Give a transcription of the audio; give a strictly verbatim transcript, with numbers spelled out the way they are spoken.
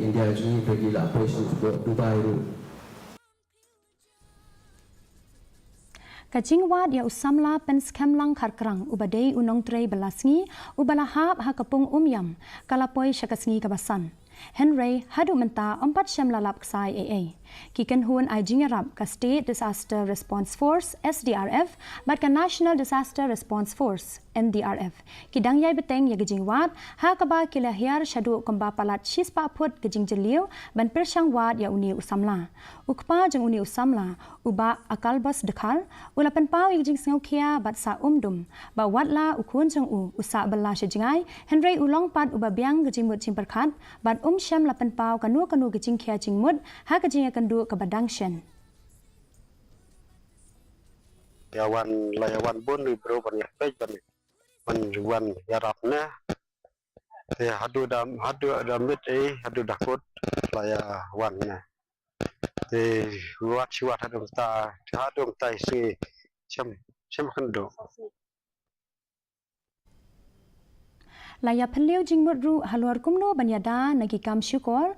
India jong ngi ba ki la poi sha Dubai ruh. Ka jingwad ïa u samla Pynskhem Langkharkrang uba dei u nongtrei bylla sngi uba la hap ha ka pung Umiam ka la poi sha ka sngi kaba san. Hynrei haduh mynta ym pat shem la lap ksai ei ei. Ki kynhun ai jingïarap ka State Disaster Response Force, S D R F, bad ka National Disaster Response Force, N D R F, ki dang ïai bteng ïa ka jingwad ha kaba ki la hiar shaduh kumba palat shispah phut ka jingjylliew ban pyrshang wad ïa une u samla. U kpa jong une u samla, u Bah Akalbos Dkhar, u la pynpaw ïa ka jingsngewkhia bad sa umdum ba watla u khun jong u u sah bylla sha jngai, hynrei u long pat uba biang ka jingmut jingpyrkhat bad um shym la pynpaw kano kano ka jingkhia jingmut ha ka jingïakynduh kaba dang shen. Ïa wan, la ïa wan bun ri bru ban ïa peit ban, ban wan ïarap ne. Te haduh da, haduh da miet ei, haduh da kut la ïa wan ne. Te wat shi wat haduh mynta, haduh mynta shi shem, shem kynduh. La ïa phylliew jingmut ruh halor kumno ban ïada na ki kam shukor